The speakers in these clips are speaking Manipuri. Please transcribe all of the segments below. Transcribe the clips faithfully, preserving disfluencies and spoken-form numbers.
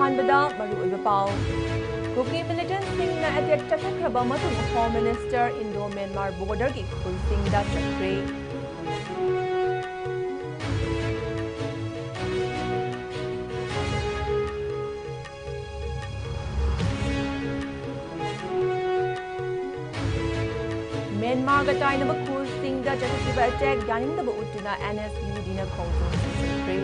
ꯑꯍꯥꯟꯕꯗ ꯃꯔꯨꯑꯣꯏꯕ ꯄꯥꯎ꯫ ꯀꯨꯀꯤ ꯃꯤꯂꯤꯇꯦꯟꯠꯁꯤꯡꯅ ꯑꯦꯇꯦꯛ ꯆꯠꯊꯈ꯭ꯔꯕ ꯃꯇꯨꯡ ꯍꯣꯝ ꯃꯤꯅꯤꯁꯇꯔ ꯏꯟꯗꯣ ꯃ꯭ꯌꯥꯟꯃꯥꯔ ꯕꯣꯔꯗꯔꯒꯤ ꯈꯨꯜꯁꯤꯡꯗ ꯆꯠꯈ꯭ꯔꯦ꯫ ꯃ꯭ꯌꯥꯟꯃꯥꯔꯒ ꯇꯥꯏꯅꯕ ꯈꯨꯜꯁꯤꯡꯗ ꯆꯠꯊꯈꯤꯕ ꯑꯦꯇꯦꯛ ꯌꯥꯅꯤꯡꯗꯕ ꯎꯠꯇꯨꯅ ꯑꯦꯟ ꯑꯦꯁ ꯌꯨ ꯗꯤꯅ ꯈꯣꯡꯖꯪ ꯆꯪꯁꯤꯟꯈ꯭ꯔꯦ꯫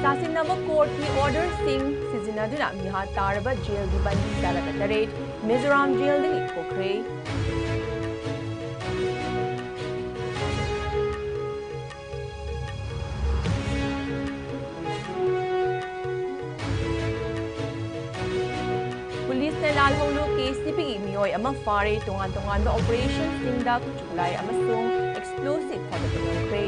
ꯆꯥꯁꯤꯟꯅꯕ ꯀꯣꯔꯠꯀꯤ ꯑꯣꯔꯗꯔꯁꯤꯡ ꯁꯤꯖꯤꯟꯅꯗꯨꯅ ꯃꯤꯍꯥꯠ ꯇꯥꯔꯕ ꯖꯦꯜꯒꯤ ꯕꯟꯗꯤ ꯆꯥꯂꯒ ꯇꯔꯦꯠ ꯃꯤꯖꯣꯔꯥꯝ ꯖꯦꯜꯗꯒꯤ ꯊꯣꯛꯈ꯭ꯔꯦ꯫ ꯄꯨꯂꯤꯁꯅ ꯂꯥꯜꯍꯧꯂꯨ ꯀꯦ ꯁꯤ ꯕꯤꯒꯤ ꯃꯤꯑꯣꯏ ꯑꯃ ꯐꯥꯔꯦ, ꯇꯣꯉꯥꯟ ꯇꯣꯉꯥꯟꯕ ꯑꯣꯄꯔꯦꯁꯟꯁꯤꯡꯗ ꯈꯨꯠꯁꯨ ꯈꯨꯠꯂꯥꯏ ꯑꯃꯁꯨꯡ ꯑꯦꯛꯁꯄ꯭ꯂꯣꯁꯤꯚ ꯊꯥꯗꯣꯛꯄ ꯉꯝꯈ꯭ꯔꯦ꯫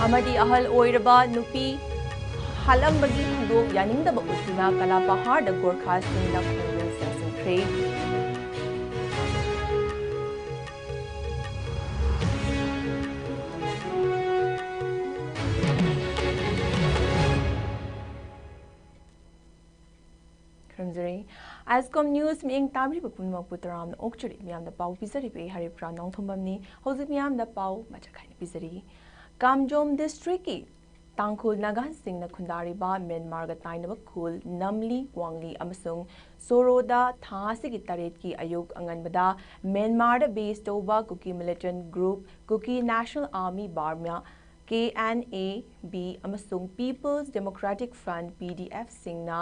ꯑꯃꯗꯤ ꯑꯍꯜ ꯑꯣꯏꯔꯕ ꯅꯨꯄꯤ ꯍꯥꯠꯂꯝꯕꯒꯤ ꯊꯧꯗꯣꯛ ꯌꯥꯅꯤꯡꯗꯕ ꯎꯠꯇꯨꯅ ꯀꯂꯥꯄꯍꯥꯔꯗ ꯒꯣꯔꯈꯥꯁꯤꯡꯅ ꯈꯣꯡꯖꯪ ꯆꯪꯁꯤꯟꯈ꯭ꯔꯦ꯫ ꯈꯨꯔꯨꯝꯖꯔꯤ꯫ ꯑꯥꯏꯁꯀꯣꯝ ꯅ꯭ꯌꯨꯁ ꯃꯤꯠꯌꯦꯡ ꯇꯥꯕꯤꯔꯤꯕ ꯄꯨꯝꯅꯃꯛꯄꯨ ꯇꯔꯥꯝꯅ ꯑꯣꯛꯆꯔꯤ꯫ ꯃꯤꯌꯥꯝꯗ ꯄꯥꯎ ꯄꯤꯖꯔꯤꯕ ꯑꯩ ꯍꯔꯤꯄ꯭ꯔꯥ ꯅꯣꯡꯊꯣꯝꯕꯝꯅꯤ꯫ ꯍꯧꯖꯤꯛ ꯃꯤꯌꯥꯝꯗ ꯄꯥꯎ ꯃꯆꯥ ꯈꯥꯏꯅ ꯄꯤꯖꯔꯤ꯫ ꯀꯥꯝꯖꯣꯝ ꯗꯤꯁꯇ꯭ꯔꯤꯛꯀꯤ ꯇꯥꯡꯈꯨꯜ ꯅꯥꯒꯥꯁꯤꯡꯅ ꯈꯨꯟꯗꯥꯔꯤꯕ ꯃ꯭ꯌꯥꯟꯃꯥꯔꯒ ꯇꯥꯏꯅꯕ ꯈꯨꯜ ꯅꯝꯂꯤ, ꯋꯥꯡꯂꯤ ꯑꯃꯁꯨꯡ ꯁꯣꯔꯣꯗ ꯊꯥ ꯑꯁꯤꯒꯤ ꯇꯔꯦꯠꯀꯤ ꯑꯌꯨꯛ ꯑꯉꯟꯕꯗ ꯃ꯭ꯌꯥꯟꯃꯥꯔꯗ ꯕꯦꯁ ꯇꯧꯕ Kuki militant group Kuki national army Burma, K N A B, ꯑꯃꯁꯨꯡ people's democratic front, P D F, ꯁꯤꯡꯅ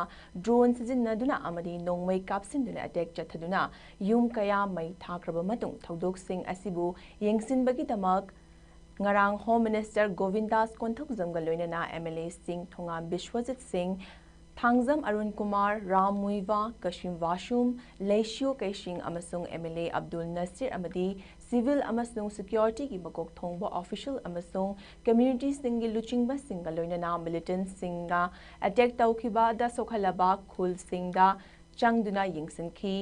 ꯗ꯭ꯔꯣꯟ ꯁꯤꯖꯤꯟꯅꯗꯨꯅ ꯑꯃꯗꯤ ꯅꯣꯡꯃꯩ ꯀꯥꯞꯁꯤꯟꯗꯨꯅ ꯑꯦꯇꯦꯛ ꯆꯠꯊꯗꯨꯅ ꯌꯨꯝ ꯀꯌꯥ ꯃꯩ ꯊꯥꯈ꯭ꯔꯕ ꯃꯇꯨꯡ ꯊꯧꯗꯣꯛꯁꯤꯡ ꯑꯁꯤꯕꯨ ꯌꯦꯡꯁꯤꯟꯕꯒꯤꯗꯃꯛ ꯉꯔꯥꯡ ꯍꯣꯝ ꯃꯤꯅꯤꯁꯇꯔ ꯒꯣꯕꯤꯟꯗꯥꯁ ꯀꯣꯟꯊꯧꯖꯝꯒ ꯂꯣꯏꯅꯅ ꯑꯦꯝ ꯑꯦꯜ ꯑꯦꯁꯤꯡ ꯊꯣꯉꯥꯝ ꯕꯤꯁ꯭ꯋꯖꯤꯠ ꯁꯤꯡ, ꯊꯥꯡꯖꯝ ꯑꯔꯨꯟ ꯀꯨꯃꯥꯔ, ꯔꯥꯝ ꯃꯨꯏꯕꯥ, ꯀꯁꯤꯝ ꯋꯥꯁꯨꯝ, ꯂꯩꯁꯤꯌꯣ ꯀꯩꯁꯤꯡ ꯑꯃꯁꯨꯡ MLA ꯑꯕꯗꯨꯜ ꯅꯁꯤꯔ ꯑꯃꯗꯤ civil ꯑꯃꯁꯨꯡ security ꯒꯤ ꯃꯀꯣꯛ ꯊꯣꯡꯕ official ꯑꯃꯁꯨꯡ community ꯁꯤꯡꯒꯤ ꯂꯨꯆꯤꯡꯕꯁꯤꯡꯒ ꯂꯣꯏꯅꯅ militant ꯁꯤꯡꯅ attack ꯇꯧꯈꯤꯕꯗ ꯁꯣꯛꯍꯜꯂꯕ ꯈꯨꯜꯁꯤꯡꯗ ꯆꯪꯗꯨꯅ ꯌꯦꯡꯁꯤꯟꯈꯤ꯫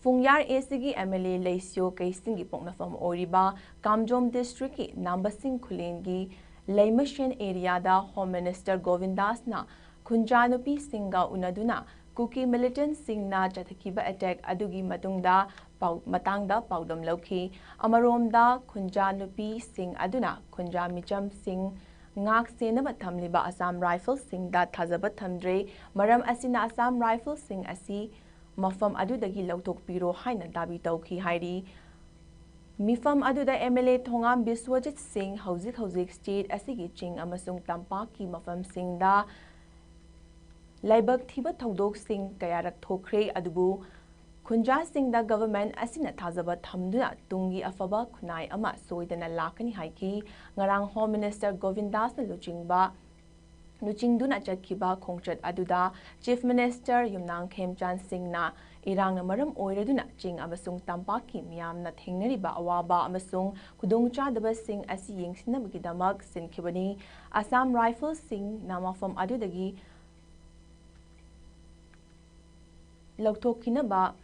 ꯐꯨꯡꯌꯥꯔ AC ꯒꯤ MLA ꯂꯩꯁꯤꯌꯣ ꯀꯩꯁꯤꯡꯒꯤ ꯄꯣꯛꯅꯐꯝ ꯑꯣꯏꯔꯤꯕ ꯀꯥꯝꯖꯣꯝ district ꯀꯤ ꯅꯥꯝꯕꯁꯤꯡ ꯈꯨꯂꯦꯟꯒꯤ ꯂꯩꯃꯁꯦꯟ area ꯗ Home Minister ꯒꯣꯕꯤꯟꯗꯥꯁꯅ ꯈꯨꯟꯖꯥ ꯅꯨꯄꯤꯁꯤꯡꯒ ꯎꯅꯗꯨꯅ ꯀꯨꯀꯤ militant ꯁꯤꯡꯅ ꯆꯠꯊꯈꯤꯕ attack ꯑꯗꯨꯒꯤ ꯃꯇꯨꯡꯗ ꯄꯥꯎ-, ꯃꯇꯥꯡꯗ ꯄꯥꯎꯗꯝ ꯂꯧꯈꯤ꯫ ꯑꯃꯔꯣꯝꯗ, ꯈꯨꯟꯖꯥ ꯅꯨꯄꯤꯁꯤꯡ ꯑꯗꯨꯅ ꯈꯨꯟꯖꯥ ꯃꯤꯆꯝꯁꯤꯡ ꯉꯥꯛ ꯁꯦꯟꯅꯕ ꯊꯝꯂꯤꯕ Assam Rifles ꯁꯤꯡꯗ ꯊꯥꯖꯕ ꯊꯝꯗ꯭ꯔꯦ, ꯃꯔꯝ ꯑꯁꯤꯅ Assam Rifles ꯁꯤꯡ ꯑꯁꯤ ꯃꯐꯝ ꯑꯗꯨꯗꯒꯤ ꯂꯧꯊꯣꯛꯄꯤꯔꯣ ꯍꯥꯏꯅ ꯗꯥꯕꯤ ꯇꯧꯈꯤ ꯍꯥꯏꯔꯤ꯫ ꯃꯤꯐꯝ ꯑꯗꯨꯗ MLA ꯊꯣꯉꯥꯝ ꯕꯤꯁ꯭ꯋꯖꯤꯠ ꯁꯤꯡ ꯍꯧꯖꯤꯛ ꯍꯧꯖꯤꯛ state ꯑꯁꯤꯒꯤ ꯆꯤꯡ ꯑꯃꯁꯨꯡ ꯇꯝꯄꯥꯛꯀꯤ ꯃꯐꯝꯁꯤꯡꯗ ꯂꯥꯏꯕꯛ ꯊꯤꯕ ꯊꯧꯗꯣꯛꯁꯤꯡ ꯀꯌꯥꯔꯛ ꯊꯣꯛꯈ꯭ꯔꯦ, ꯑꯗꯨꯕꯨ ꯈꯨꯟꯖꯥꯁꯤꯡꯗ government ꯑꯁꯤꯅ ꯊꯥꯖꯕ ꯊꯝꯗꯨꯅ ꯇꯨꯡꯒꯤ ꯑꯐꯕ ꯈꯨꯟꯅꯥꯏ ꯑꯃ ꯁꯣꯏꯗꯅ ꯂꯥꯛꯀꯅꯤ ꯍꯥꯏꯈꯤ꯫ ꯉꯔꯥꯡ Home Minister ꯒꯣꯕꯤꯟꯗꯥꯁꯅ ꯂꯨꯆꯤꯡꯕ, ꯂꯨꯆꯤꯡꯗꯨꯅ ꯆꯠꯈꯤꯕ ꯈꯣꯡꯆꯠ ꯑꯗꯨꯗ Chief Minister ꯌꯨꯝꯅꯥꯝ ꯈꯦꯝꯆꯥꯟ ꯁꯤꯡꯅ ꯏꯔꯥꯡꯅ ꯃꯔꯝ ꯑꯣꯏꯔꯗꯨꯅ ꯆꯤꯡ ꯑꯃꯁꯨꯡ ꯇꯝꯄꯥꯛꯀꯤ ꯃꯤꯌꯥꯝꯅ ꯊꯦꯡꯅꯔꯤꯕ ꯑꯋꯥꯕ ꯑꯃꯁꯨꯡ ꯈꯨꯗꯣꯡꯆꯥꯗꯕꯁꯤꯡ ꯑꯁꯤ ꯌꯦꯡꯁꯤꯟꯅꯕꯒꯤꯗꯃꯛ ꯁꯤꯟꯈꯤꯕꯅꯤ꯫ Assam Rifles ꯁꯤꯡꯅ ꯃꯐꯝ ꯑꯗꯨꯗꯒꯤ ꯂꯧꯊꯣꯛꯈꯤꯅꯕ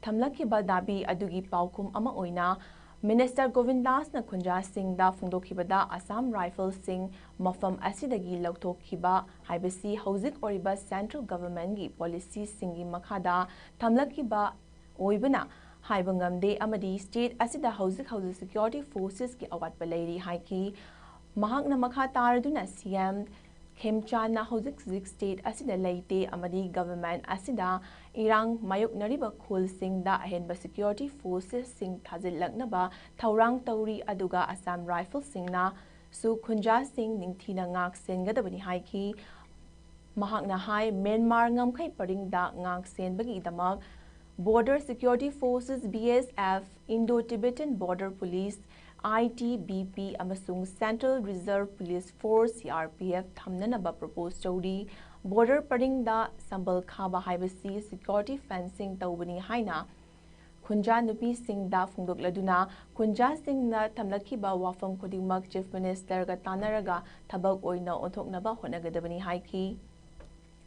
ꯊꯝꯂꯛꯈꯤꯕ ꯗꯥꯕꯤ ꯑꯗꯨꯒꯤ ꯄꯥꯎꯈꯨꯝ ꯑꯃ ꯑꯣꯏꯅ, Minister ꯒꯣꯕꯤꯟꯗꯥꯁꯅ ꯈꯨꯟꯖꯥꯁꯤꯡꯗ ꯐꯣꯡꯗꯣꯛꯈꯤꯕꯗ, Assam Rifles ꯁꯤꯡ ꯃꯐꯝ ꯑꯁꯤꯗꯒꯤ ꯂꯧꯊꯣꯛꯈꯤꯕ ꯍꯥꯏꯕꯁꯤ ꯍꯧꯖꯤꯛ ꯑꯣꯏꯔꯤꯕ central government ꯀꯤ policy ꯁꯤꯡꯒꯤ ꯃꯈꯥꯗ ꯊꯝꯂꯛꯈꯤꯕ ꯑꯣꯏꯕꯅ ꯍꯥꯏꯕ ꯉꯝꯗꯦ ꯑꯃꯗꯤ state ꯑꯁꯤꯗ ꯍꯧꯖꯤꯛ ꯍꯧꯖꯤꯛ security forces ꯀꯤ ꯑꯋꯥꯠꯄ ꯂꯩꯔꯤ ꯍꯥꯏꯈꯤ꯫ ꯃꯍꯥꯛꯅ ꯃꯈꯥ ꯇꯥꯔꯗꯨꯅ CM ꯈꯦꯝꯆꯥꯟꯅ ꯍꯧꯖꯤꯛ ꯍꯧꯖꯤꯛ state ꯑꯁꯤꯗ ꯂꯩꯇꯦ ꯑꯃꯗꯤ government ꯑꯁꯤꯗ ꯏꯔꯥꯡ ꯃꯥꯌꯣꯛꯅꯔꯤꯕ ꯈꯨꯜꯁꯤꯡꯗ ꯑꯍꯦꯟꯕ security forces ꯁꯤꯡ ꯊꯥꯖꯤꯜꯂꯛꯅꯕ ꯊꯧꯔꯥꯡ ꯇꯧꯔꯤ, ꯑꯗꯨꯒ Assam Rifles ꯁꯤꯡꯅꯁꯨ ꯈꯨꯟꯖꯥꯁꯤꯡ ꯅꯤꯡꯊꯤꯅ ꯉꯥꯛ ꯁꯦꯟꯒꯗꯕꯅꯤ ꯍꯥꯏꯈꯤ꯫ ꯃꯍꯥꯛꯅ ꯍꯥꯏ, ꯃ꯭ꯌꯥꯟꯃꯥꯔ ꯉꯝꯈꯩ ꯄꯔꯤꯡꯗ ꯉꯥꯛ ꯁꯦꯟꯕꯒꯤꯗꯃꯛ Border Security Forces, BSF, Indo-Tibetan Border Police, I T B P ꯑꯃꯁꯨꯡ Central Reserve Police Force, C R P F, ꯊꯝꯅꯅꯕ propose ꯇꯧꯔꯤ꯫ Border ꯄꯔꯤꯡꯗ ꯁꯝꯕꯜ ꯈꯥꯕ ꯍꯥꯏꯕꯁꯤ security fencing ꯇꯧꯕꯅꯤ ꯍꯥꯏꯅ ꯈꯨꯟꯖꯥ ꯅꯨꯄꯤꯁꯤꯡꯗ ꯐꯣꯡꯗꯣꯛꯂꯗꯨꯅ, ꯈꯨꯟꯖꯥꯁꯤꯡꯅ ꯊꯝꯂꯛꯈꯤꯕ ꯋꯥꯐꯝ ꯈꯨꯗꯤꯡꯃꯛ Chief Ministerꯒ ꯇꯥꯟꯅꯔꯒ ꯊꯕꯛ ꯑꯣꯏꯅ ꯑꯣꯟꯊꯣꯛꯅꯕ ꯍꯣꯠꯅꯒꯗꯕꯅꯤ ꯍꯥꯏꯈꯤ꯫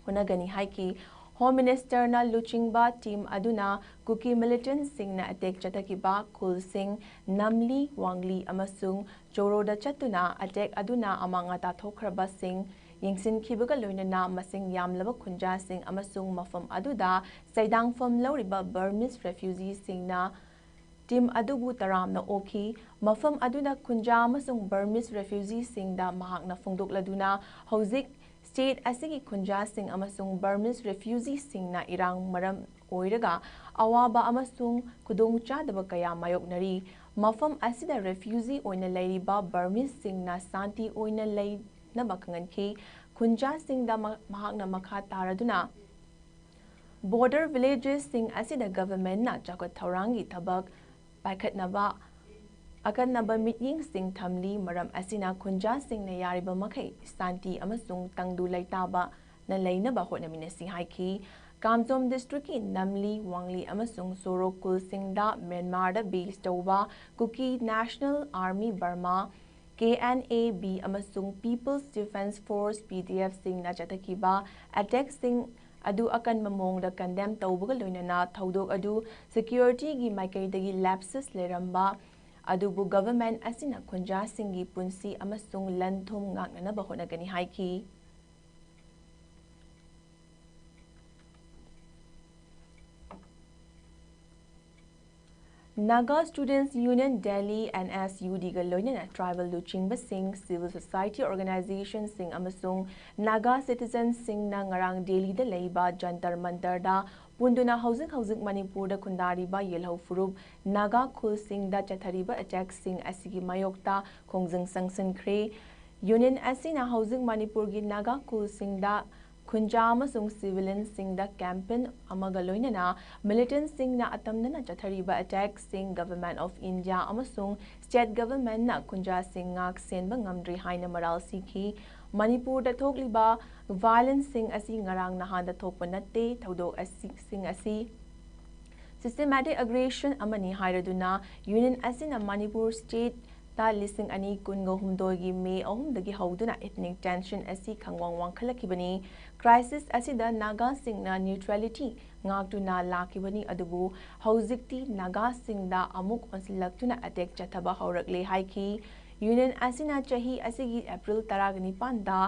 ꯍꯣꯠꯅꯒꯅꯤ ꯍꯥꯏꯈꯤ꯫ Home Ministerꯅ ꯂꯨꯆꯤꯡꯕ team ꯑꯗꯨꯅ ꯀꯨꯀꯤ militantꯁꯤꯡꯅ attack ꯆꯠꯊꯈꯤꯕ ꯈꯨꯜꯁꯤꯡ ꯅꯝꯂꯤ, ꯋꯥꯡꯂꯤ ꯑꯃꯁꯨꯡ ꯆꯣꯔꯣꯗ ꯆꯠꯇꯨꯅ attack ꯑꯗꯨꯅ ꯑꯃꯥꯡ ꯑꯇꯥ ꯊꯣꯛꯈ꯭ꯔꯕꯁꯤꯡ ꯌꯦꯡꯁꯤꯟꯈꯤꯕꯒ ꯂꯣꯏꯅꯅ ꯃꯁꯤꯡ ꯌꯥꯝꯂꯕ ꯈꯨꯟꯖꯥꯁꯤꯡ ꯑꯃꯁꯨꯡ ꯃꯐꯝ ꯑꯗꯨꯗ ꯆꯩꯗꯥꯡꯐꯝ ꯂꯧꯔꯤꯕ Burmese refugeeꯁꯤꯡꯅ team ꯑꯗꯨꯕꯨ ꯇꯔꯥꯝꯅ ꯑꯣꯛꯈꯤ꯫ ꯃꯐꯝ ꯑꯗꯨꯗ ꯈꯨꯟꯖꯥ ꯑꯃꯁꯨꯡ Burmese refugeeꯁꯤꯡꯗ ꯃꯍꯥꯛꯅ ꯐꯣꯡꯗꯣꯛꯂꯗꯨꯅ, ꯍꯧꯖꯤꯛ state ꯑꯁꯤꯒꯤ ꯈꯨꯟꯖꯥꯁꯤꯡ ꯑꯃꯁꯨꯡ Burmese refugeeꯁꯤꯡꯅ ꯏꯔꯥꯡ ꯃꯔꯝ ꯑꯣꯏꯔꯒ ꯑꯋꯥꯕ ꯑꯃꯁꯨꯡ ꯈꯨꯗꯣꯡꯆꯥꯗꯕ ꯀꯌꯥ ꯃꯥꯌꯣꯛꯅꯔꯤ꯫ ꯃꯐꯝ ꯑꯁꯤꯗ refugee ꯑꯣꯏꯅ ꯂꯩꯔꯤꯕ Burmeseꯁꯤꯡꯅ ꯁꯥꯟꯇꯤ ꯑꯣꯏꯅ ꯂꯩꯅꯕ ꯈꯪꯍꯟꯈꯤ꯫ ꯈꯨꯟꯖꯥꯁꯤꯡꯗ ꯃ-, ꯃꯍꯥꯛꯅ ꯃꯈꯥ ꯇꯥꯔꯗꯨꯅ, border villagesꯁꯤꯡ ꯑꯁꯤꯗ governmentꯅ ꯆꯥꯎꯈꯠ ꯊꯧꯔꯥꯡꯒꯤ ꯊꯕꯛ ꯄꯥꯏꯈꯠꯅꯕ ꯑꯀꯟꯅꯕ ꯃꯤꯠꯌꯦꯡꯁꯤꯡ ꯊꯝꯂꯤ꯫ ꯃꯔꯝ ꯑꯁꯤꯅ ꯈꯨꯟꯖꯥꯁꯤꯡꯅ ꯌꯥꯔꯤꯕ ꯃꯈꯩ ꯁꯥꯟꯇꯤ ꯑꯃꯁꯨꯡ ꯇꯪꯗꯨ ꯂꯩꯇꯥꯕꯅ ꯂꯩꯅꯕ ꯍꯣꯠꯅꯃꯤꯟꯅꯁꯤ ꯍꯥꯏꯈꯤ꯫ ꯀꯥꯝꯖꯣꯝ districtꯀꯤ ꯅꯝꯂꯤ, ꯋꯥꯡꯂꯤ ꯑꯃꯁꯨꯡ ꯁꯣꯔꯣꯛ ꯈꯨꯜꯁꯤꯡꯗ ꯃ꯭ꯌꯥꯟꯃꯥꯔꯗ base ꯇꯧꯕ Kuki National Army Burma, K N A B, ꯑꯃꯁꯨꯡ People's Defence Force, P D Fꯁꯤꯡꯅ ꯆꯠꯊꯈꯤꯕ attackꯁꯤꯡ ꯑꯗꯨ ꯑꯀꯟꯕ ꯃꯑꯣꯡꯗ condemn ꯇꯧꯕꯒ ꯂꯣꯏꯅꯅ ꯊꯧꯗꯣꯛ ꯑꯗꯨ securityꯒꯤ ꯃꯥꯏꯀꯩꯗꯒꯤ lapses ꯂꯩꯔꯝꯕ ꯑꯗꯨꯕꯨ government ꯑꯁꯤꯅ ꯈꯨꯟꯖꯥꯁꯤꯡꯒꯤ ꯄꯨꯟꯁꯤ ꯑꯃꯁꯨꯡ ꯂꯟ-ꯊꯨꯝ ꯉꯥꯛꯅꯅꯕ ꯍꯣꯠꯅꯒꯅꯤ ꯍꯥꯏꯈꯤ꯫ Naga Students Union Delhi, N S U Dꯒ ꯂꯣꯏꯅꯅ tribal ꯂꯨꯆꯤꯡꯕꯁꯤꯡ, civil society organizationꯁꯤꯡ ꯑꯃꯁꯨꯡ Naga citizensꯁꯤꯡꯅ ꯉꯔꯥꯡ ꯗꯦꯜꯂꯤꯗ ꯂꯩꯕ ꯖꯟꯇꯔ ꯃꯟꯇꯔꯗ ꯄꯨꯟꯗꯨꯅ ꯍꯧꯖꯤꯛ ꯍꯧꯖꯤꯛ ꯃꯅꯤꯄꯨꯔꯗ ꯈꯨꯟꯗꯥꯔꯤꯕ ꯌꯦꯜꯍꯧ ꯐꯨꯔꯨꯞ ꯅꯥꯒꯥ ꯈꯨꯜꯁꯤꯡꯗ ꯆꯠꯊꯔꯤꯕ attackꯁꯤꯡ ꯑꯁꯤꯒꯤ ꯃꯥꯌꯣꯛꯇ ꯈꯣꯡꯖꯪ ꯆꯪꯁꯤꯟꯈ꯭ꯔꯦ꯫ Union ꯑꯁꯤꯅ ꯍꯧꯖꯤꯛ ꯃꯅꯤꯄꯨꯔꯒꯤ ꯅꯥꯒꯥ ꯈꯨꯜꯁꯤꯡꯗ ꯈꯨꯟꯖꯥ ꯑꯃꯁꯨꯡ civilianꯁꯤꯡꯗ campaign ꯑꯃꯒ ꯂꯣꯏꯅꯅ militantꯁꯤꯡꯅ ꯑꯇꯝꯅꯅ ꯆꯠꯊꯔꯤꯕ attackꯁꯤꯡ Government of India ꯑꯃꯁꯨꯡ state governmentꯅ ꯈꯨꯟꯖꯥꯁꯤꯡ ꯉꯥꯛ ꯁꯦꯟꯕ ꯉꯝꯗ꯭ꯔꯤ ꯍꯥꯏꯅ ꯃꯔꯥꯜ ꯁꯤꯈꯤ꯫ ꯃꯅꯤꯄꯨꯔꯗ ꯊꯣꯛꯂꯤꯕ violenceꯁꯤꯡ ꯑꯁꯤ ꯉꯔꯥꯡ ꯅꯍꯥꯟꯗ ꯊꯣꯛꯄ ꯅꯠꯇꯦ꯫ ꯊꯧꯗꯣꯛ ꯑꯁꯤꯁꯤꯡ ꯑꯁꯤ systematic aggression ꯑꯃꯅꯤ ꯍꯥꯏꯔꯗꯨꯅ Union ꯑꯁꯤꯅ ꯃꯅꯤꯄꯨꯔ stateꯇ ꯂꯤꯁꯤꯡ ꯑꯅꯤ ꯀꯨꯟꯒ ꯍꯨꯝꯗꯣꯏꯒꯤ May ꯑꯍꯨꯝꯗꯒꯤ ꯍꯧꯗꯨꯅ ethnic tension ꯑꯁꯤ ꯈꯪꯋꯥꯡ ꯋꯥꯡꯈꯠꯂꯛꯈꯤꯕꯅꯤ꯫ Crisis ꯑꯁꯤꯗ ꯅꯥꯒꯥꯁꯤꯡꯅ neutrality ꯉꯥꯛꯇꯨꯅ ꯂꯥꯛꯈꯤꯕꯅꯤ, ꯑꯗꯨꯕꯨ ꯍꯧꯖꯤꯛꯇꯤ ꯅꯥꯒꯥꯁꯤꯡꯗ ꯑꯃꯨꯛ ꯑꯣꯟꯁꯤꯜꯂꯛꯇꯨꯅ attack ꯆꯠꯊꯕ ꯍꯧꯔꯛꯂꯦ ꯍꯥꯏꯈꯤ꯫ Union ꯑꯁꯤꯅ ꯆꯍꯤ ꯑꯁꯤꯒꯤ April ꯇꯔꯥꯒ ꯅꯤꯄꯥꯟꯗ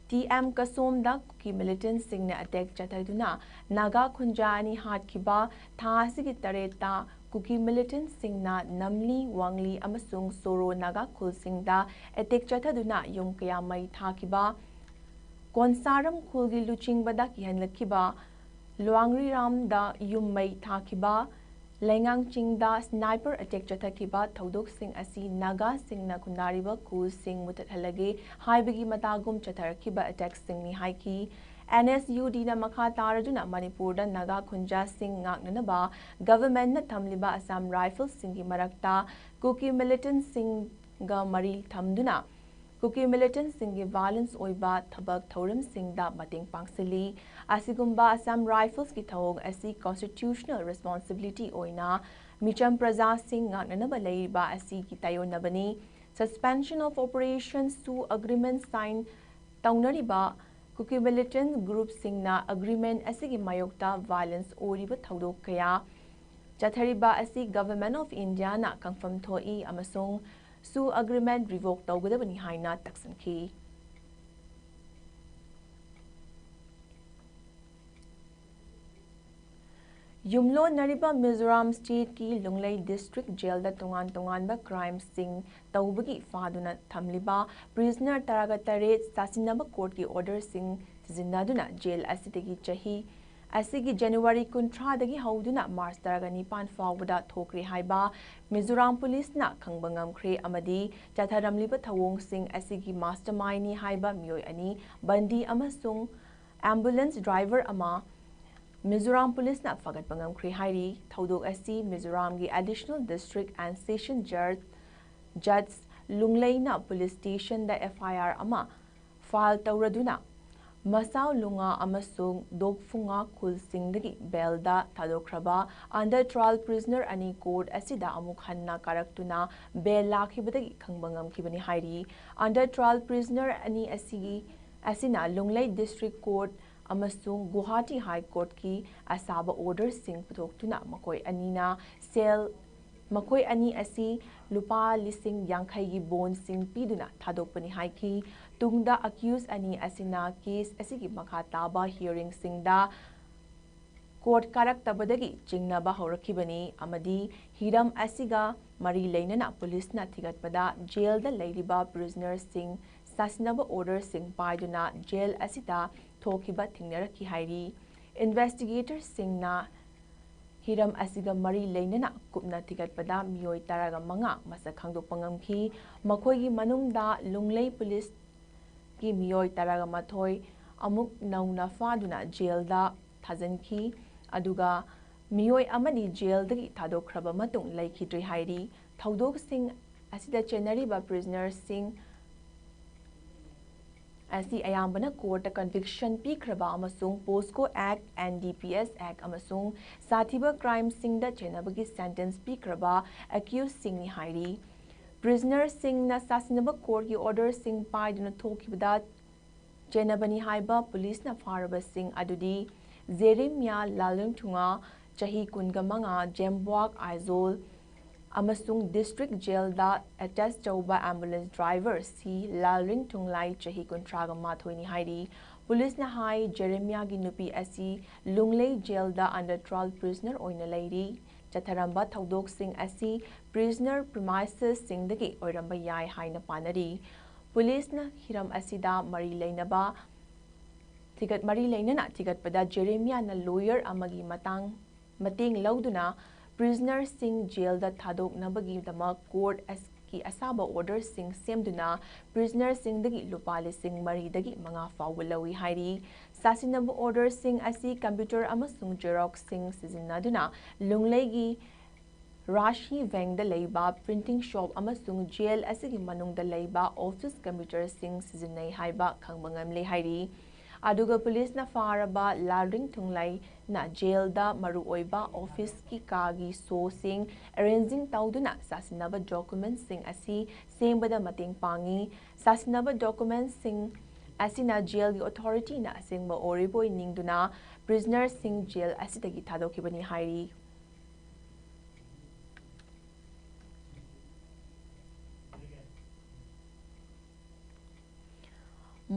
T M ꯀꯁꯣꯝꯗ ꯀꯨꯀꯤ militantꯁꯤꯡꯅ attack ꯆꯠꯊꯗꯨꯅ ꯅꯥꯒꯥ ꯈꯨꯟꯖꯥ ꯑꯅꯤ ꯍꯥꯠꯈꯤꯕ, ꯊꯥ ꯑꯁꯤꯒꯤ ꯇꯔꯦꯠꯇ ꯀꯨꯀꯤ militantꯁꯤꯡꯅ ꯅꯝꯂꯤ, ꯋꯥꯡꯂꯤ ꯑꯃꯁꯨꯡ ꯁꯣꯔꯣ ꯅꯥꯒꯥ ꯈꯨꯜꯁꯤꯡꯗ attack ꯆꯠꯊꯗꯨꯅ ꯌꯨꯝ ꯀꯌꯥ ꯃꯩ ꯊꯥꯈꯤꯕ, ꯀꯣꯟꯁꯥꯔꯝ ꯈꯨꯜꯒꯤ ꯂꯨꯆꯤꯡꯕꯗ ꯀꯤꯍꯜꯂꯛꯈꯤꯕ, ꯂꯨꯋꯥꯡꯔꯤꯔꯥꯝꯗ ꯌꯨꯝ ꯃꯩ ꯊꯥꯈꯤꯕ, ꯂꯩꯉꯥꯡ ꯆꯤꯡꯗ sniper attack ꯆꯠꯊꯈꯤꯕ ꯊꯧꯗꯣꯛꯁꯤꯡ ꯑꯁꯤ ꯅꯥꯒꯥꯁꯤꯡꯅ ꯈꯨꯟꯗꯥꯔꯤꯕ ꯈꯨꯜꯁꯤꯡ ꯃꯨꯊꯠꯍꯜꯂꯒꯦ ꯍꯥꯏꯕꯒꯤ ꯃꯇꯥꯒꯨꯝ ꯆꯠꯊꯔꯛꯈꯤꯕ attackꯁꯤꯡꯅꯤ ꯍꯥꯏꯈꯤ꯫ NSUDꯅ ꯃꯈꯥ ꯇꯥꯔꯗꯨꯅ ꯃꯅꯤꯄꯨꯔꯗ ꯅꯥꯒꯥ ꯈꯨꯟꯖꯥꯁꯤꯡ ꯉꯥꯛꯅꯅꯕ governmentꯅ ꯊꯝꯂꯤꯕ Assam Riflesꯁꯤꯡꯒꯤ ꯃꯔꯛꯇ ꯀꯨꯀꯤ militantꯁꯤꯡꯒ ꯃꯔꯤ ꯊꯝꯗꯨꯅ ꯀꯨꯀꯤ militantꯁꯤꯡꯒꯤ violence ꯑꯣꯏꯕ ꯊꯕꯛ ꯊꯧꯔꯝꯁꯤꯡꯗ ꯃꯇꯦꯡ ꯄꯥꯡꯁꯤꯜꯂꯤ꯫ ꯑꯁꯤꯒꯨꯝꯕ Assam Riflesꯀꯤ ꯊꯧꯑꯣꯡ ꯑꯁꯤ constitutional responsibility ꯑꯣꯏꯅ ꯃꯤꯆꯝ ꯄ꯭ꯔꯖꯥꯁꯤꯡ ꯉꯥꯛꯅꯅꯕ ꯂꯩꯔꯤꯕ ꯑꯁꯤꯒꯤ ꯇꯥꯏꯑꯣꯟꯅꯕꯅꯤ꯫ Suspension of Operation ꯁꯨ agreement sign ꯇꯧꯅꯔꯤꯕ ꯀꯨꯀꯤ militant groupꯁꯤꯡꯅ agreement ꯑꯁꯤꯒꯤ ꯃꯥꯌꯣꯛꯇ violence ꯑꯣꯏꯔꯤꯕ ꯊꯧꯗꯣꯛ ꯀꯌꯥ ꯆꯠꯊꯔꯤꯕ ꯑꯁꯤ Government of Indiaꯅ ꯈꯪꯐꯝ ꯊꯣꯛꯏ ꯑꯃꯁꯨꯡ ꯁꯨ agreement revoke ꯇꯧꯒꯗꯕꯅꯤ ꯍꯥꯏꯅ ꯇꯛꯁꯤꯟꯈꯤ꯫ ꯌꯨꯝꯂꯣꯟꯅꯔꯤꯕ ꯃꯤꯖꯣꯔꯥꯝ stateꯀꯤ ꯂꯨꯡꯂꯩ district jailꯗ ꯇꯣꯉꯥꯟ ꯇꯣꯉꯥꯟꯕ crimeꯁꯤꯡ ꯇꯧꯕꯒꯤ ꯐꯥꯗꯨꯅ ꯊꯝꯂꯤꯕ prisoner ꯇꯔꯥꯒ ꯇꯔꯦꯠ ꯆꯥꯁꯤꯟꯅꯕ courtꯀꯤ orderꯁꯤꯡ ꯁꯤꯖꯤꯟꯅꯗꯨꯅ jail ꯑꯁꯤꯗꯒꯤ ꯆꯍꯤ ꯑꯁꯤꯒꯤ January ꯀꯨꯟꯊ꯭ꯔꯥꯗꯒꯤ ꯍꯧꯗꯨꯅ March ꯇꯔꯥꯒ ꯅꯤꯄꯥꯟ ꯐꯥꯎꯕꯗ ꯊꯣꯛꯈ꯭ꯔꯦ ꯍꯥꯏꯕ ꯃꯤꯖꯣꯔꯥꯝ policeꯅ ꯈꯪꯕ ꯉꯝꯈ꯭ꯔꯦ ꯑꯃꯗꯤ ꯆꯠꯊꯔꯝꯂꯤꯕ ꯊꯧꯑꯣꯡꯁꯤꯡ ꯑꯁꯤꯒꯤ mastermindꯅꯤ ꯍꯥꯏꯕ ꯃꯤꯑꯣꯏ ꯑꯅꯤ ꯕꯟꯗꯤ ꯑꯃꯁꯨꯡ ꯑꯦꯝꯕꯨꯂꯦꯟꯁ ꯗ꯭ꯔꯥꯏꯚꯔ ꯑꯃ ꯃꯤꯖꯣꯔꯥꯝ ꯄꯨꯂꯤꯁꯅ ꯐꯥꯒꯠꯄ ꯉꯝꯈ꯭ꯔꯦ ꯍꯥꯏꯔꯤ꯫ ꯊꯧꯗꯣꯛ ꯑꯁꯤ ꯃꯤꯖꯣꯔꯥꯝꯒꯤ Additional District and Session Judge, Judge ꯂꯨꯡꯂꯩꯅ ꯄꯨꯂꯤꯁ ꯁ꯭ꯇꯦꯁꯟꯗ ꯑꯦꯐ ꯑꯥꯏ ꯑꯥꯔ ꯑꯃ ꯐꯥꯏꯜ ꯇꯧꯔꯗꯨꯅ ꯃꯁꯥꯎ ꯂꯨꯉꯥ ꯑꯃꯁꯨꯡ ꯗꯣꯛꯐꯨꯉꯥ ꯈꯨꯜꯁꯤꯡꯗꯒꯤ ꯕꯦꯜꯗ ꯊꯥꯗꯣꯛꯈ꯭ꯔꯕ ꯑꯟꯗꯔ ꯇ꯭ꯔꯥꯏꯜ ꯄ꯭ꯔꯤꯖꯅꯔ ꯑꯅꯤ ꯀꯣꯔꯠ ꯑꯁꯤꯗ ꯑꯃꯨꯛ ꯍꯟꯅ ꯀꯥꯔꯛꯇꯨꯅ ꯕꯦꯜ ꯂꯥꯛꯈꯤꯕꯗꯒꯤ ꯈꯪꯕ ꯉꯝꯈꯤꯕꯅꯤ ꯍꯥꯏꯔꯤ꯫ ꯑꯟꯗꯔ ꯇ꯭ꯔꯥꯏꯜ ꯄ꯭ꯔꯤꯖꯅꯔ ꯑꯅꯤ ꯑꯁꯤꯒꯤ ꯑꯁꯤꯅ ꯂꯨꯡꯂꯩ ꯗꯤꯁꯇ꯭ꯔꯤꯛ ꯀꯣꯔꯠ ꯑꯃꯁꯨꯡ ꯒꯨꯋꯥꯍꯥꯇꯤ ꯍꯥꯏ ꯀꯣꯔꯠꯀꯤ ꯑꯁꯥꯕ ꯑꯣꯔꯗꯔꯁꯤꯡ ꯄꯨꯊꯣꯛꯇꯨꯅ ꯃꯈꯣꯏ ꯑꯅꯤꯅ ꯁꯦꯜ, ꯃꯈꯣꯏ ꯑꯅꯤ ꯑꯁꯤ ꯂꯨꯄꯥ ꯂꯤꯁꯤꯡ ꯌꯥꯡꯈꯩꯒꯤ ꯕꯣꯟꯁꯤꯡ ꯄꯤꯗꯨꯅ ꯊꯥꯗꯣꯛꯄꯅꯤ ꯍꯥꯏꯈꯤ꯫ ꯇꯨꯡꯗ ꯑꯦꯀ꯭ꯌꯨꯁ ꯑꯅꯤ ꯑꯁꯤꯅ ꯀꯦꯁ ꯑꯁꯤꯒꯤ ꯃꯈꯥ ꯇꯥꯕ ꯍꯤꯌꯔꯤꯡꯁꯤꯡꯗ ꯀꯣꯔꯠ ꯀꯥꯔꯛꯇꯕꯗꯒꯤ ꯆꯤꯡꯅꯕ ꯍꯧꯔꯛꯈꯤꯕꯅꯤ ꯑꯃꯗꯤ ꯍꯤꯔꯝ ꯑꯁꯤꯒ ꯃꯔꯤ ꯂꯩꯅꯅ ꯄꯨꯂꯤꯁꯅ ꯊꯤꯒꯠꯄꯗ ꯖꯦꯜꯗ ꯂꯩꯔꯤꯕ ꯄ꯭ꯔꯤꯖꯅꯔꯁꯤꯡ ꯁꯥꯁꯤꯟꯅꯕ ꯑꯣꯔꯗꯔꯁꯤꯡ ꯄꯥꯏꯗꯨꯅ ꯖꯦꯜ ꯑꯁꯤꯗ ꯊꯣꯛꯈꯤꯕ ꯊꯦꯡꯅꯔꯛꯈꯤ ꯍꯥꯏꯔꯤ꯫ ꯏꯟꯚꯦꯁꯇꯤꯒꯦꯇꯔꯁꯤꯡꯅ ꯍꯤꯔꯝ ꯑꯁꯤꯒ ꯃꯔꯤ ꯂꯩꯅꯅ ꯀꯨꯞꯅ ꯊꯤꯒꯠꯄꯗ ꯃꯤꯑꯣꯏ ꯇꯔꯥꯒ ꯃꯉꯥ ꯃꯁꯛ ꯈꯪꯗꯣꯛꯄ ꯉꯝꯈꯤ꯫ ꯃꯈꯣꯏꯒꯤ ꯃꯅꯨꯡꯗ ꯂꯨꯡꯂꯩ ꯄꯨꯂꯤꯁꯀꯤ ꯃꯤꯑꯣꯏ ꯇꯔꯥꯒ ꯃꯥꯊꯣꯏ ꯑꯃꯨꯛ ꯅꯧꯅ ꯐꯥꯗꯨꯅ ꯖꯦꯜꯗ ꯊꯥꯖꯤꯟꯈꯤ, ꯑꯗꯨꯒ ꯃꯤꯑꯣꯏ ꯑꯃꯗꯤ ꯖꯦꯜꯗꯒꯤ ꯊꯥꯗꯣꯛꯈ꯭ꯔꯕ ꯃꯇꯨꯡ ꯂꯩꯈꯤꯗ꯭ꯔꯦ ꯍꯥꯏꯔꯤ꯫ ꯊꯧꯗꯣꯛꯁꯤꯡ ꯑꯁꯤꯗ ꯆꯦꯟꯅꯔꯤꯕ ꯄ꯭ꯔꯤꯖꯅꯔꯁꯤꯡ ꯑꯁꯤ ꯑꯌꯥꯝꯕꯅ ꯀꯣꯔꯠꯇ ꯀꯟꯚꯤꯛꯁꯟ ꯄꯤꯈ꯭ꯔꯕ ꯑꯃꯁꯨꯡ ꯄꯣꯁꯀꯣ ꯑꯦꯛ, ꯑꯦꯟ ꯗꯤ ꯄꯤ ꯑꯦꯁ ꯑꯦꯛ ꯑꯃꯁꯨꯡ ꯁꯥꯊꯤꯕ ꯀ꯭ꯔꯥꯏꯝꯁꯤꯡꯗ ꯆꯦꯟꯅꯕꯒꯤ ꯁꯦꯟꯇꯦꯟꯁ ꯄꯤꯈ꯭ꯔꯕ ꯑꯦꯀ꯭ꯌꯨꯁꯁꯤꯡꯅꯤ ꯍꯥꯏꯔꯤ꯫ ꯄ꯭ꯔꯤꯖꯅꯔꯁꯤꯡꯅ ꯁꯥꯁꯤꯟꯅꯕ ꯀꯣꯔꯠꯀꯤ ꯑꯣꯔꯗꯔꯁꯤꯡ ꯄꯥꯏꯗꯨꯅ ꯊꯣꯛꯈꯤꯕꯗ ꯆꯦꯟꯅꯕꯅꯤ ꯍꯥꯏꯕ ꯄꯨꯂꯤꯁꯅ ꯐꯥꯔꯕꯁꯤꯡ ꯑꯗꯨꯗꯤ ꯖꯦꯔꯦꯃꯤꯌꯥ ꯂꯥꯂꯤꯡꯊꯨꯉꯥ, ꯆꯍꯤ ꯀꯨꯟꯒ ꯃꯉꯥ, ꯖꯦꯝꯕ꯭ꯋꯥꯛ ꯑꯥꯏꯖꯣꯜ, ꯑꯃꯁꯨꯡ ꯗꯤꯁꯇ꯭ꯔꯤꯛ ꯖꯦꯜꯗ ꯑꯦꯇꯦꯆ ꯇꯧꯕ ꯑꯦꯝꯕꯨꯂꯦꯟꯁ ꯗ꯭ꯔꯥꯏꯚꯔ ꯁꯤ ꯂꯥꯜꯔꯤꯡ ꯊꯨꯡꯂꯥꯏ, ꯆꯍꯤ ꯀꯨꯟꯊ꯭ꯔꯥꯒ ꯃꯥꯊꯣꯏꯅꯤ ꯍꯥꯏꯔꯤ꯫ ꯄꯨꯂꯤꯁꯅ ꯍꯥꯏ, ꯖꯦꯔꯦꯃꯤꯌꯥꯒꯤ ꯅꯨꯄꯤ ꯑꯁꯤ ꯂꯨꯡꯂꯩ ꯖꯦꯜꯗ ꯑꯟꯗꯔ ꯇ꯭ꯔꯥꯏꯜ ꯄ꯭ꯔꯤꯖꯅꯔ ꯑꯣꯏꯅ ꯂꯩꯔꯤ꯫ ꯆꯠꯊꯔꯝꯕ ꯊꯧꯗꯣꯛꯁꯤꯡ ꯑꯁꯤ ꯄ꯭ꯔꯤꯖꯅꯔ ꯄ꯭ꯔꯤꯃꯥꯏꯁꯦꯁꯁꯤꯡꯗꯒꯤ ꯑꯣꯏꯔꯝꯕ ꯌꯥꯏ ꯍꯥꯏꯅ ꯄꯥꯅꯔꯤ꯫ ꯄꯨꯂꯤꯁꯅ ꯍꯤꯔꯝ ꯑꯁꯤꯗ ꯃꯔꯤ ꯂꯩꯅꯕ ꯊꯤꯒꯠ-, ꯃꯔꯤ ꯂꯩꯅꯅ ꯊꯤꯒꯠꯄꯗ ꯖꯦꯔꯦꯃꯤꯌꯥꯅ ꯂꯣꯌꯔ ꯑꯃꯒꯤ ꯃꯇꯥꯡ, ꯃꯇꯦꯡ ꯂꯧꯗꯨꯅ ꯄ꯭ꯔꯤꯖꯅꯔꯁꯤꯡ ꯖꯦꯜꯗ ꯊꯥꯗꯣꯛꯅꯕꯒꯤꯗꯃꯛ ꯀꯣꯔꯠ ꯑꯁ-, ꯀꯤ ꯑꯁꯥꯕ ꯑꯣꯔꯗꯔꯁꯤꯡ ꯁꯦꯝꯗꯨꯅ ꯄ꯭ꯔꯤꯖꯅꯔꯁꯤꯡꯗꯒꯤ ꯂꯨꯄꯥ ꯂꯤꯁꯤꯡ ꯃꯔꯤꯗꯒꯤ ꯃꯉꯥ ꯐꯥꯎꯕ ꯂꯧꯏ ꯍꯥꯏꯔꯤ꯫ ꯆꯥꯁꯤꯟꯅꯕ orderꯁꯤꯡ ꯑꯁꯤ computer ꯑꯃꯁꯨꯡ Xeroxꯁꯤꯡ ꯁꯤꯖꯤꯟꯅꯗꯨꯅ ꯂꯨꯡꯂꯩꯒꯤ ꯔꯥꯖꯁꯤ ꯕꯦꯡꯗ ꯂꯩꯕ printing shop ꯑꯃꯁꯨꯡ jail ꯑꯁꯤꯒꯤ ꯃꯅꯨꯡꯗ ꯂꯩꯕ office computerꯁꯤꯡ ꯁꯤꯖꯤꯟꯅꯩ ꯍꯥꯏꯕ ꯈꯪꯕ ꯉꯝꯂꯦ ꯍꯥꯏꯔꯤ꯫ ꯑꯗꯨꯒ ꯄꯨꯂꯤꯁꯅ ꯐꯥꯔꯕ ꯂꯥꯜꯔꯤꯡ ꯊꯨꯡꯂꯩꯅ jailꯗ ꯃꯔꯨꯑꯣꯏꯕ officeꯀꯤ ꯀꯥꯒꯤ showꯁꯤꯡ arranging ꯇꯧꯗꯨꯅ ꯆꯥꯁꯤꯟꯅꯕ documentꯁꯤꯡ ꯑꯁꯤ ꯁꯦꯝꯕꯗ ꯃꯇꯦꯡ ꯄꯥꯡꯏ꯫ ꯆꯥꯁꯤꯟꯅꯕ documentꯁꯤꯡ ꯑꯁꯤꯅ jailꯒꯤ authorityꯅ ꯑꯁꯦꯡꯕ ꯑꯣꯏꯔꯤꯕꯣꯏ ꯅꯤꯡꯗꯨꯅ prisonerꯁꯤꯡ jail ꯑꯁꯤꯗꯒꯤ ꯊꯥꯗꯣꯛꯈꯤꯕꯅꯤ ꯍꯥꯏꯔꯤ꯫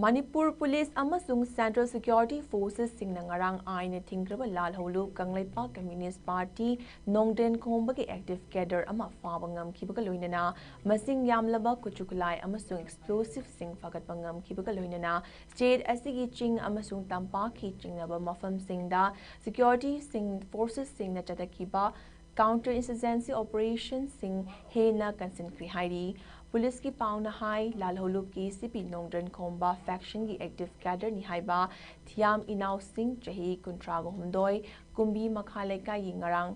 ꯃꯅꯤꯄꯨꯔ ꯄꯨꯂꯤꯁ ꯑꯃꯁꯨꯡ Central Security Forcesꯁꯤꯡꯅ ꯉꯔꯥꯡ ꯑꯥꯏꯟꯅ ꯊꯤꯡꯈ꯭ꯔꯕ ꯂꯥꯜꯍꯧꯂꯨꯞ Kangleipak Communist Party ꯅꯣꯡꯗ꯭ꯔꯦꯟ ꯈꯣꯝꯕꯒꯤ active cadre ꯑꯃ ꯐꯥꯕ ꯉꯝꯈꯤꯕꯒ ꯂꯣꯏꯅꯅ ꯃꯁꯤꯡ ꯌꯥꯝꯂꯕ ꯈꯨꯠꯁꯨ ꯈꯨꯠꯂꯥꯏ ꯑꯃꯁꯨꯡ explosiveꯁꯤꯡ ꯐꯥꯒꯠꯄ ꯉꯝꯈꯤꯕꯒ ꯂꯣꯏꯅꯅ state ꯑꯁꯤꯒꯤ ꯆꯤꯡ ꯑꯃꯁꯨꯡ ꯇꯝꯄꯥꯛꯀꯤ ꯆꯤꯡꯅꯕ ꯃꯐꯝꯁꯤꯡꯗ securityꯁꯤꯡ forcesꯁꯤꯡꯅ ꯆꯠꯊꯈꯤꯕ counter insurgency operationꯁꯤꯡ ꯍꯦꯟꯅ ꯀꯟꯁꯤꯟꯈ꯭ꯔꯦ ꯍꯥꯏꯔꯤ꯫ ꯄꯨꯂꯤꯁꯀꯤ ꯄꯥꯎꯅ ꯍꯥꯏ, ꯂꯥꯜꯍꯧꯂꯨꯞꯀꯤ ꯁꯤ ꯄꯤ ꯅꯣꯡꯗ꯭ꯔꯦꯟ ꯈꯣꯝꯕ factionꯒꯤ active cadreꯅꯤ ꯍꯥꯏꯕ ꯊꯤꯌꯥꯝ ꯏꯅꯥꯎꯁꯤꯡ, ꯆꯍꯤ ꯀꯨꯟꯊ꯭ꯔꯥꯒ ꯍꯨꯝꯗꯣꯏ, ꯀꯨꯝꯕꯤ ꯃꯈꯥ ꯂꯩꯀꯥꯏꯒꯤ ꯉꯔꯥꯡ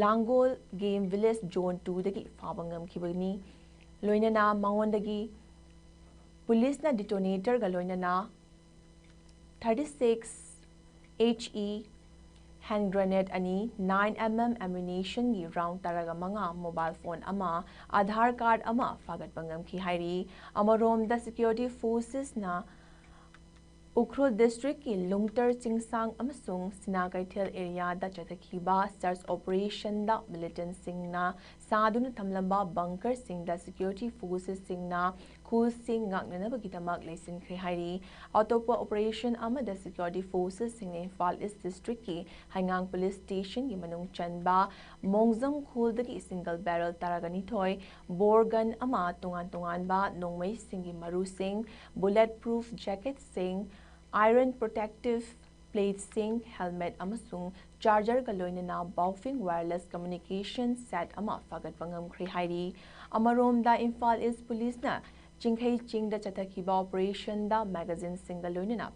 ꯂꯥꯡꯒꯣꯜ Game Village Zone twoꯗꯒꯤ ꯐꯥꯕ ꯉꯝꯈꯤꯕꯅꯤ꯫ ꯂꯣꯏꯅꯅ ꯃꯉꯣꯟꯗꯒꯤ ꯄꯨꯂꯤꯁꯅ detonatorꯒ ꯂꯣꯏꯅꯅ thirty six HE hand grenade ꯑꯅꯤ, nine MM ammunitionꯒꯤ round ꯇꯔꯥꯒ ꯃꯉꯥ, mobile phone ꯑꯃ, Aadhaar card ꯑꯃ ꯐꯥꯒꯠꯄ ꯉꯝꯈꯤ ꯍꯥꯏꯔꯤ꯫ ꯑꯃꯔꯣꯝꯗ security forcesꯅ ꯎꯈ꯭ꯔꯨꯜ districtꯀꯤ ꯂꯨꯡꯇꯔ ꯆꯤꯡꯁꯥꯡ ꯑꯃꯁꯨꯡ ꯁꯤꯅꯥ ꯀꯩꯊꯦꯜ areaꯗ ꯆꯠꯊꯈꯤꯕ search operationꯗ militantꯁꯤꯡꯅ ꯁꯥꯗꯨꯅ ꯊꯝꯂꯝꯕ bunkerꯁꯤꯡꯗ security forcesꯁꯤꯡꯅ ꯈꯨꯜꯁꯤꯡ ꯉꯥꯛꯅꯅꯕꯒꯤꯗꯃꯛ ꯂꯩꯁꯤꯟꯈ꯭ꯔꯦ ꯍꯥꯏꯔꯤ꯫ ꯑꯇꯣꯞꯄ operation ꯑꯃꯗ security forcesꯁꯤꯡꯅ ꯏꯝꯐꯥꯜ East districtꯀꯤ ꯍꯩꯉꯥꯡ police stationꯒꯤ ꯃꯅꯨꯡ ꯆꯟꯕ ꯃꯣꯡꯖꯝ ꯈꯨꯜꯗꯒꯤ single barrel ꯇꯔꯥꯒ ꯅꯤꯊꯣꯏ, bore gun ꯑꯃ, ꯇꯣꯉꯥꯟ ꯇꯣꯉꯥꯟꯕ ꯅꯣꯡꯃꯩꯁꯤꯡꯒꯤ ꯃꯔꯨꯁꯤꯡ, bullet proof jacketꯁꯤꯡ, iron protective platesꯤꯡ, helmet ꯑꯃꯁꯨꯡ chargerꯒ ꯂꯣꯏꯅꯅ Baofeng wireless communication set ꯑꯃ ꯐꯥꯒꯠꯄ ꯉꯝꯈ꯭ꯔꯦ ꯍꯥꯏꯔꯤ꯫ ꯑꯃꯔꯣꯝꯗ ꯏꯝꯐꯥꯜ East Policeꯅ ꯆꯤꯡꯈꯩ ꯆꯤꯡꯗ ꯆꯠꯊꯈꯤꯕ operationꯗ magazineꯁꯤꯡꯒ ꯂꯣꯏꯅꯅ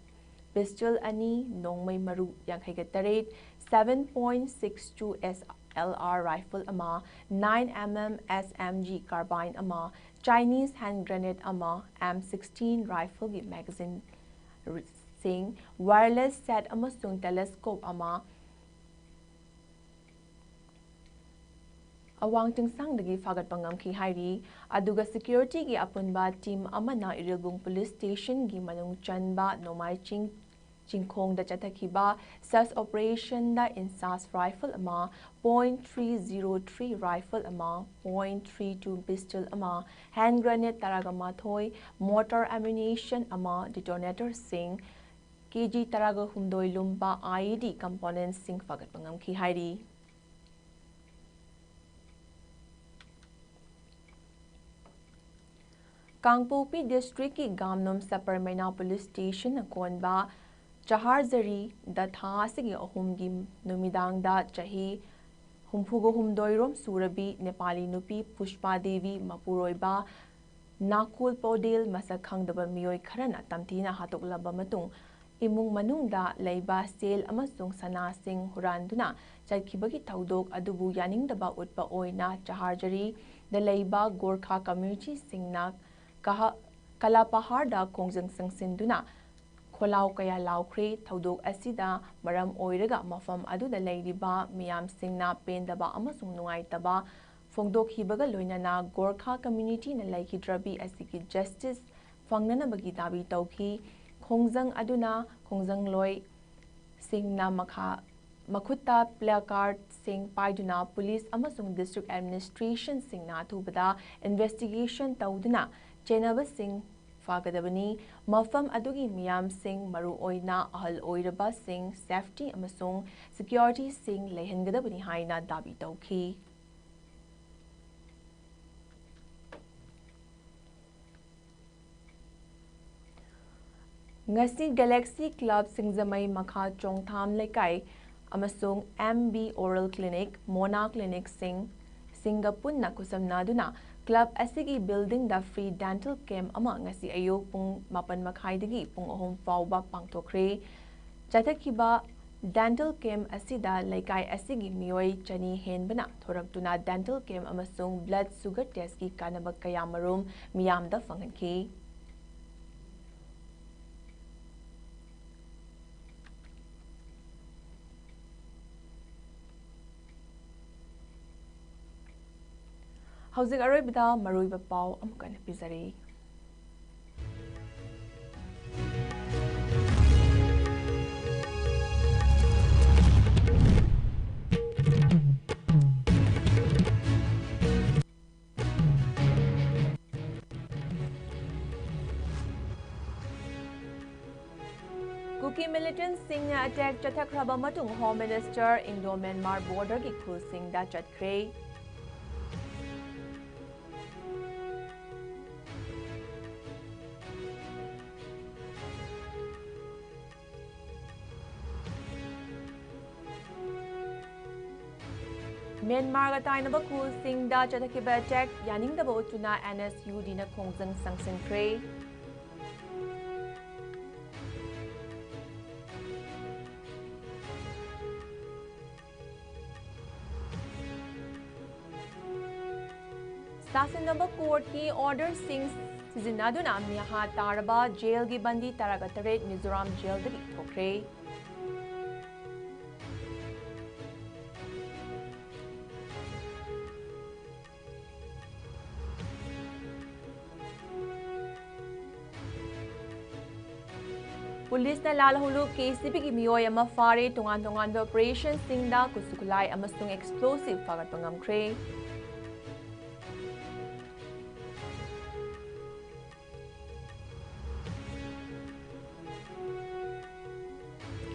pistol ꯑꯅꯤ, ꯅꯣꯡꯃꯩ ꯃꯔꯨ ꯌꯥꯡꯈꯩꯒ ꯇꯔꯦꯠ, seven point six two S L R rifle ꯑꯃ, nine M M S M G carbine ꯑꯃ, Chinese hand grenade ꯑꯃ, M sixteen rifleꯒꯤ magazineꯁꯤꯡ, wireless set ꯑꯃꯁꯨꯡ telescope ꯑꯃ, ꯑꯋꯥꯡ ꯆꯤꯡꯁꯥꯡꯗꯒꯤ ꯐꯥꯒꯠꯄ ꯉꯝꯈꯤ ꯍꯥꯏꯔꯤ꯫ ꯑꯗꯨꯒ securityꯒꯤ ꯑꯄꯨꯟꯕ team ꯑꯃꯅ ꯏꯔꯤꯜꯕꯨꯡ police stationꯒꯤ ꯃꯅꯨꯡ ꯆꯟꯕ ꯅꯣꯡꯃꯥꯏ ꯆꯤꯡ ꯆꯤꯡꯈꯣꯡꯗ ꯆꯠꯊꯈꯤꯕ search operationꯗ INSAS rifle ꯑꯃ, point three zero three rifle ꯑꯃ, point three two pistol ꯑꯃ, hand grenade ꯇꯔꯥꯒ ꯃꯥꯊꯣꯏ, mortar ammunition ꯑꯃ, detonatorꯁꯤꯡ, K G ꯇꯔꯥꯒ ꯍꯨꯝꯗꯣꯏ ꯂꯨꯝꯕ I E D componentsꯁꯤꯡ ꯐꯥꯒꯠꯄ ꯉꯝꯈꯤ ꯍꯥꯏꯔꯤ꯫ ꯀꯥꯡꯄꯣꯛꯄꯤ districtꯀꯤ ꯒꯥꯝꯅꯣꯝ ꯁꯄꯔꯃꯩꯅꯥ police stationꯅ ꯀꯣꯟꯕ ꯆꯍꯥꯔꯖꯔꯤꯗ ꯊꯥ ꯑꯁꯤꯒꯤ ꯑꯍꯨꯝꯒꯤ ꯅꯨꯃꯤꯗꯥꯡꯗ ꯆꯍꯤ ꯍꯨꯝꯐꯨꯒ ꯍꯨꯝꯗꯣꯏꯔꯣꯝ ꯁꯨꯔꯕꯤ ꯅꯦꯄꯥꯂꯤ ꯅꯨꯄꯤ ꯄꯨꯁꯄꯥ ꯗꯦꯕꯤ ꯃꯄꯨꯔꯣꯏꯕ ꯅꯥꯀꯨꯜ ꯄꯣꯗꯦꯜ ꯃꯁꯛ ꯈꯪꯗꯕ ꯃꯤꯑꯣꯏ ꯈꯔꯅ ꯇꯝꯊꯤꯅ ꯍꯥꯠꯇꯣꯛꯂꯕ ꯃꯇꯨꯡ, ꯏꯃꯨꯡ ꯃꯅꯨꯡꯗ ꯂꯩꯕ ꯁꯦꯜ ꯑꯃꯁꯨꯡ ꯁꯅꯥꯁꯤꯡ ꯍꯨꯔꯥꯟꯗꯨꯅ ꯆꯠꯈꯤꯕꯒꯤ ꯊꯧꯗꯣꯛ ꯑꯗꯨꯕꯨ ꯌꯥꯅꯤꯡꯗꯕ ꯎꯠꯄ ꯑꯣꯏꯅ ꯆꯍꯥꯔꯖꯔꯤꯗ ꯂꯩꯕ ꯒꯣꯔꯈꯥ communityꯁꯤꯡꯅ ꯀꯍ-, ꯀꯂꯥꯄꯍꯥꯔꯗ ꯈꯣꯡꯖꯪ ꯆꯪꯁꯤꯟꯗꯨꯅ ꯈꯣꯜꯂꯥꯎ ꯀꯌꯥ ꯂꯥꯎꯈ꯭ꯔꯦ꯫ ꯊꯧꯗꯣꯛ ꯑꯁꯤꯗ ꯃꯔꯝ ꯑꯣꯏꯔꯒ ꯃꯐꯝ ꯑꯗꯨꯗ ꯂꯩꯔꯤꯕ ꯃꯤꯌꯥꯝꯁꯤꯡꯅ ꯄꯦꯟꯗꯕ ꯑꯃꯁꯨꯡ ꯅꯨꯡꯉꯥꯏꯇꯕ ꯐꯣꯡꯗꯣꯛꯈꯤꯕꯒ ꯂꯣꯏꯅꯅ ꯒꯣꯔꯈꯥ communityꯅ ꯂꯩꯈꯤꯗ꯭ꯔꯕꯤ ꯑꯁꯤꯒꯤ justice ꯐꯪꯅꯅꯕꯒꯤ ꯗꯥꯕꯤ ꯇꯧꯈꯤ꯫ ꯈꯣꯡꯖꯪ ꯑꯗꯨꯅ ꯈꯣꯡꯖꯪꯂꯣꯏꯁꯤꯡꯅ ꯃꯈꯥ, ꯃꯈꯨꯠꯇ placardꯁꯤꯡ ꯄꯥꯏꯗꯨꯅ police ꯑꯃꯁꯨꯡ district administrationꯁꯤꯡꯅ ꯑꯊꯨꯕꯗ investigation ꯇꯧꯗꯨꯅ ꯆꯦꯟꯅꯕꯁꯤꯡ ꯐꯥꯒꯗꯕꯅꯤ꯫ ꯃꯐꯝ ꯑꯗꯨꯒꯤ ꯃꯤꯌꯥꯝꯁꯤꯡ, ꯃꯔꯨꯑꯣꯏꯅ ꯑꯍꯜ ꯑꯣꯏꯔꯕꯁꯤꯡ, safety ꯑꯃꯁꯨꯡ securityꯁꯤꯡ ꯂꯩꯍꯟꯒꯗꯕꯅꯤ ꯍꯥꯏꯅ ꯗꯥꯕꯤ ꯇꯧꯈꯤ꯫ ꯉꯁꯤ Galaxy Club ꯁꯤꯡꯖꯃꯩ ꯃꯈꯥ ꯆꯣꯡꯊꯥꯝ ꯂꯩꯀꯥꯏ ꯑꯃꯁꯨꯡ M B Oral Clinic, Mona clinicꯁꯤꯡ, ꯁꯤꯡꯒ ꯄꯨꯟꯅ ꯈꯨꯠꯁꯝꯅꯗꯨꯅ ꯀ꯭ꯂꯕ ꯑꯁꯤꯒꯤ ꯕꯤꯜꯗꯤꯡꯗ ꯐ꯭ꯔꯤ ꯗꯦꯟꯇꯦꯜ ꯀꯦꯝꯞ ꯑꯃ ꯉꯁꯤ ꯑꯌꯨꯛ ꯄꯨꯡ ꯃꯥꯄꯟ ꯃꯈꯥꯏꯗꯒꯤ ꯄꯨꯡ ꯑꯍꯨꯝ ꯐꯥꯎꯕ ꯄꯥꯡꯊꯣꯛꯈ꯭ꯔꯦ꯫ ꯆꯠꯊꯈꯤꯕ ꯗꯦꯟꯇꯦꯜ ꯀꯦꯝꯞ ꯑꯁꯤꯗ ꯂꯩꯀꯥꯏ ꯑꯁꯤꯒꯤ ꯃꯤꯑꯣꯏ ꯆꯅꯤ ꯍꯦꯟꯕꯅ ꯊꯣꯔꯛꯇꯨꯅ ꯗꯦꯟꯇꯦꯜ ꯀꯦꯝꯞ ꯑꯃꯁꯨꯡ ꯕ꯭ꯂꯗ ꯁꯨꯒꯔ ꯇꯦꯁꯀꯤ ꯀꯥꯟꯅꯕ ꯀꯌꯥꯃꯔꯨꯝ ꯃꯤꯌꯥꯝꯗ ꯐꯪꯍꯟꯈꯤ꯫ ꯍꯧꯖꯤꯛ ꯑꯔꯣꯏꯕꯗ ꯃꯔꯨꯑꯣꯏꯕ ꯄꯥꯎ ꯑꯃꯨꯛ ꯍꯟꯅ ꯄꯤꯖꯔꯤ꯫ ꯀꯨꯀꯤ ꯃꯤꯂꯤꯇꯦꯟꯠꯁꯤꯡꯅ ꯑꯦꯇꯦꯛ ꯆꯠꯊꯈ꯭ꯔꯕ ꯃꯇꯨꯡ ꯍꯣꯝ ꯃꯤꯅꯤꯁꯇꯔ ꯏꯟꯗꯣ ꯃ꯭ꯌꯥꯟꯃꯥꯔ ꯕꯣꯔꯗꯔꯒꯤ ꯈꯨꯜꯁꯤꯡꯗ ꯆꯠꯈ꯭ꯔꯦ꯫ ꯃ꯭ꯌꯥꯟꯃꯥꯔꯒ ꯇꯥꯏꯅꯕ ꯈꯨꯜꯁꯤꯡꯗ ꯆꯠꯊꯈꯤꯕ ꯑꯦꯇꯦꯛ ꯌꯥꯅꯤꯡꯗꯕ ꯎꯠꯇꯨꯅ ꯑꯦꯟ ꯑꯦꯁ ꯌꯨ ꯗꯤꯅ ꯈꯣꯡꯖꯪ ꯆꯪꯁꯤꯟꯈ꯭ꯔꯦ꯫ ꯁꯥꯁꯤꯟꯅꯕ ꯀꯣꯔꯠꯀꯤ ꯑꯣꯔꯗꯔꯁꯤꯡ ꯁꯤꯖꯤꯟꯅꯗꯨꯅ ꯃꯤꯍꯥ ꯇꯥꯔꯕ ꯖꯦꯜꯒꯤ ꯕꯟꯗꯤ ꯇꯔꯥꯒ ꯇꯔꯦꯠ ꯃꯤꯖꯣꯔꯥꯝ ꯖꯦꯜꯗꯒꯤ ꯊꯣꯛꯈ꯭ꯔꯦ꯫ ꯄꯨꯂꯤꯁꯅ ꯂꯥꯜꯍꯧꯂꯨꯞ ꯀꯦ ꯁꯤ ꯕꯤꯒꯤ ꯃꯤꯑꯣꯏ ꯑꯃ ꯐꯥꯔꯦ꯫ ꯇꯣꯉꯥꯟ ꯇꯣꯉꯥꯟꯕ ꯑꯣꯄꯔꯦꯁꯟꯁꯤꯡꯗ ꯈꯨꯠꯁꯨ ꯈꯨꯠꯂꯥꯏ ꯑꯃꯁꯨꯡ ꯑꯦꯛꯁꯄ꯭ꯂꯣꯁꯤꯚ ꯐꯥꯒꯠꯄ ꯉꯝꯈ꯭ꯔꯦ꯫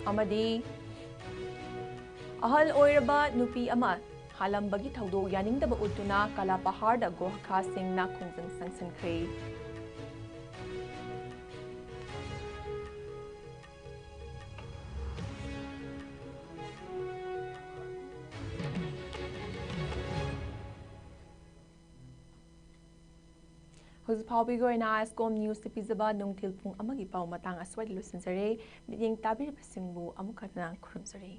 ꯑꯃꯗꯤ ꯑꯍꯜ ꯑꯣꯏꯔꯕ ꯅꯨꯄꯤ ꯑꯃ ꯍꯥꯜꯂꯝꯕꯒꯤ ꯊꯧꯗꯣꯛ ꯌꯥꯅꯤꯡꯗꯕ ꯎꯠꯇꯨꯅ ꯀꯂꯥꯄꯍꯥꯔꯗ ꯒꯣꯔꯈꯥꯁꯤꯡꯅ ꯈꯣꯡꯖꯪ ꯆꯪꯁꯤꯟꯈ꯭ꯔꯦ꯫ ꯍꯧꯖꯤꯛ ꯐꯥꯎꯕꯒꯤ ꯑꯣꯏꯅ ꯑꯥꯏ ꯑꯦꯁ ꯀꯣꯝ ꯅ꯭ꯌꯨꯁꯇ ꯄꯤꯖꯕ ꯅꯨꯡꯊꯤꯜ ꯄꯨꯡ ꯑꯃꯒꯤ ꯄꯥꯎ ꯃꯇꯥꯡ ꯑꯁ꯭ꯋꯥꯏꯗ ꯂꯣꯏꯁꯤꯟꯖꯔꯦ꯫ ꯃꯤꯠꯌꯦꯡ ꯇꯥꯕꯤꯔꯤꯕꯁꯤꯡꯕꯨ ꯑꯃꯨꯛ ꯍꯟꯅ ꯈꯨꯔꯨꯝꯖꯔꯤ꯫